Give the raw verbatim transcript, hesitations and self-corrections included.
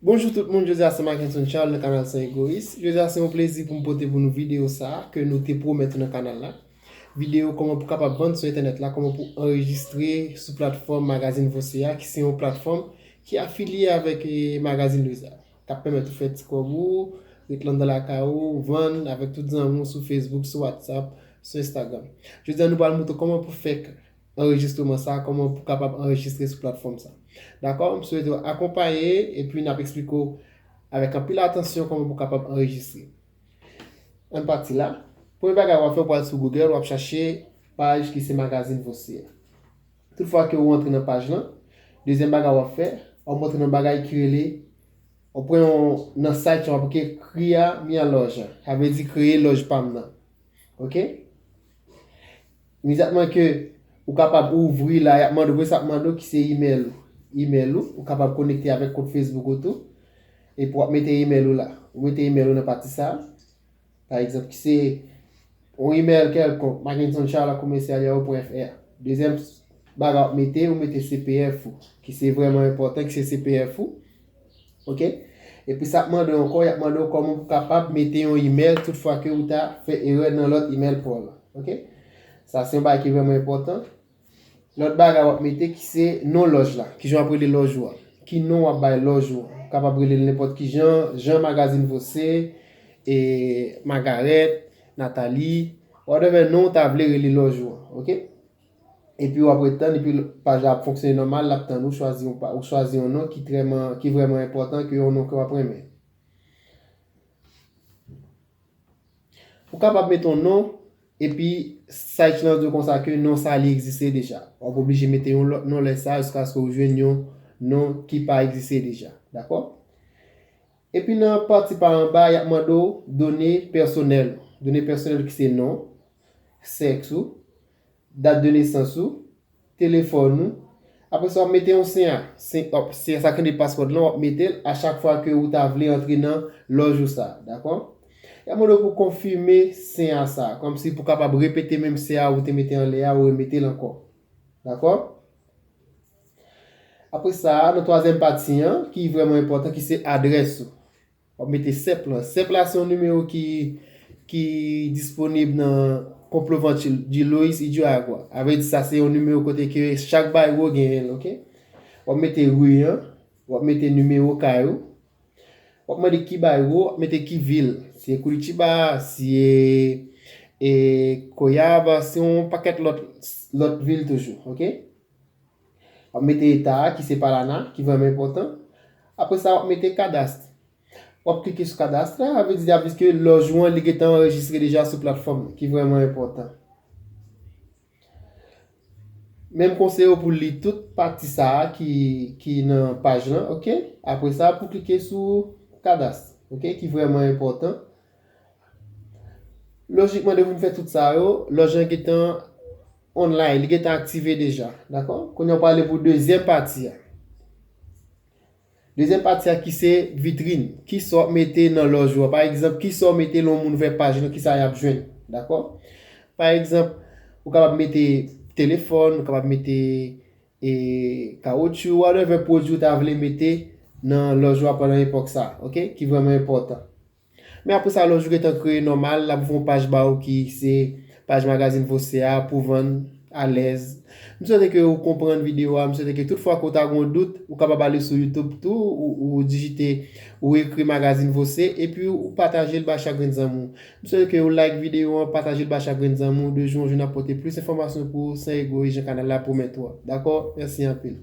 Bonjou tout moun, jodi a se Mackenson Charles nan kanal San Egoyis. Jodi a se yon plezi pou m pote pou nou videyo sa a ke nou te pwomèt nan kanal la. Videyo kòman pou kapab vann sou entènèt la, kòman pou anrejistre sou platfòm Magazine Voce a, ki se yon platfòm ki afilye avèk eh, Magazine Louise la. K ap pèmèt ou fè ti kòb ou, ret anndan lakay ou, vann avèk tout zanmi w sou Facebook, sou WhatsApp, sou Instagram. Jodi a nou pral montre w kòman pou fè anrejistreman sa, kòman pou kapab anrejistre sou platfòm sa. Dakò? M swete w akonpaye epi n ap eksplike w avèk anpil atansyon kòman pou kapab anrejistre. Ann pati la. Premye bagay w ap fè, w pral sou Google, w ap chache paj ki se Magazine Voce a. Tout fwa ke w antre nan paj lan, dezyèm bagay w ap fè, w ap antre nan bagay ki rele, w ap pran yon, nan site w ap ekri Crea Minha Loja. Sa vle di kreye lòj pa m nan. Ok? Imedyatman ke ou kapab ouvri la, y ap mande w, premye sa y ap mande w ki se email ou. Email ou, ou kapab konekte avèk kont Facebook ou tou. Epi w ap mete email ou la. Ou mete email ou nan pati sa a. Pa egzanp, ki se yon email kèlkonk, Mackenson Charles a commercial yahoo point F R. Dezyèm bagay w ap mete, ou mete C P F ou, ki se vrèman enpòtan, ki se C P F ou. Ok? Epi sa ap mande w ankò, y ap mande w kòman pou kapab mete yon email tout fwa ke ou ta fè erè nan lòt email pa w la. Ok? Sa se yon bagay ki vrèman enpòtan. Lòt bagay w ap mete ki se non lòj la. Kijan w ap rele lòj ou a? Ki non w ap bay lòj ou a? Ou kapab rele l nenpòt kijan, Jean Magazine Voce, e, Magarèt, Nathalie, whatever non w ta vle rele lòj ou a. Ok? Epi w ap ret tann, epi paj la ap fonksyone nòmal, l ap tann ou chwazi yon pa, ou chwazi yon non ki trèman, ki vrèman enpòtan, ke yon non ke w ap renmen. Ou kapab mete yon non, epi site lan di w konsa ke non sa li egziste deja. W ap oblije mete yon lòt non lè sa a jiskaske w jwenn yon non ki pa egziste deja. Dakò? Epi nan pati pa anba, y ap mande w done pèsonèl ou. Done pèsonèl ki se non, sèks ou, dat de nesans ou, telefòn ou. Apre sa, w ap mete yon C A. C-, w ap, C A sa k rele password lan, w ap mete l a chak fwa ke ou ta vle antre nan lòj ou sa, dakò? Y ap mande w pou konfime C A sa, kòmsi pou kapab repete menm C A ou te mete anlè a, ou remete l ankò. Dakò? Apre sa, nan twazyèm pati an, ki vrèman enpòtan, ki se adrès ou. W ap mete sep lan. Sep la se yon nimewo ki, ki disponib nan Comprovante de Luz e de Água. A vle di sa se yon nimewo kote ke chak baywo genyen l, ok? W ap mete ri an, w ap mete nimewo kay ou, w ap mande ki baywo, w ap mete ki vil. Si e Curitiba, si e, e Cuiabá, si yon pakèt lòt, lòt vil toujou, ok? W ap mete eta a, ki se Paraná, ki vrèman enpòtan. Apre sa, w ap mete kadas. W ap klike sou kadas la, sa vle di, sa vle di ke lòj ou an, li gentan anrejistre deja sou platfòm, ki vrèman enpòtan. Men m konseye w pou li tout pati sa a ki, ki nan paj lan, ok? Apre sa, pou klike sou kadas, ok? Ki vrèman enpòtan. Lojikman, depi w fin fè tout sa yo, lòj lan gentan online, li gentan aktive deja, dakò? Kounye a, w prale pou dezyèm pati a. Dezyèm pati a ki se vitrin. Kisa w ap mete nan lòj ou a? Pa egzanp, kisa w mete lè yon moun ouvè paj lan, kisa y ap jwenn, dakò? Pa egzanp, ou kapab mete telefòn, ou kapab mete, e, kawotchou, whatever pwodui w ta vle mete nan lòj ou a pandan epòk sa, ok? Ki vrèman enpòtan. Men apre sa, lòj ou gentan kreye nòmal, l ap voye yon paj ba ou ki se paj Magazine Voce a pou vann alèz. M swete ke ou konprann videyo a, m swete ke tout fwa ke ou ta gen yon dout, ou kapab ale sou YouTube tou, ou, ou dijite, ou ekri Magazine Voce, epi ou pataje l ba chak grenn zanmi w. M swete ke ou like videyo an, pataje l ba chak grenn zanmi w, de jou an jou n ap pote plis enfòmasyon pou ou, San Egoyis, jan kanal la pwomèt ou a. Dakò? Mèsi anpil.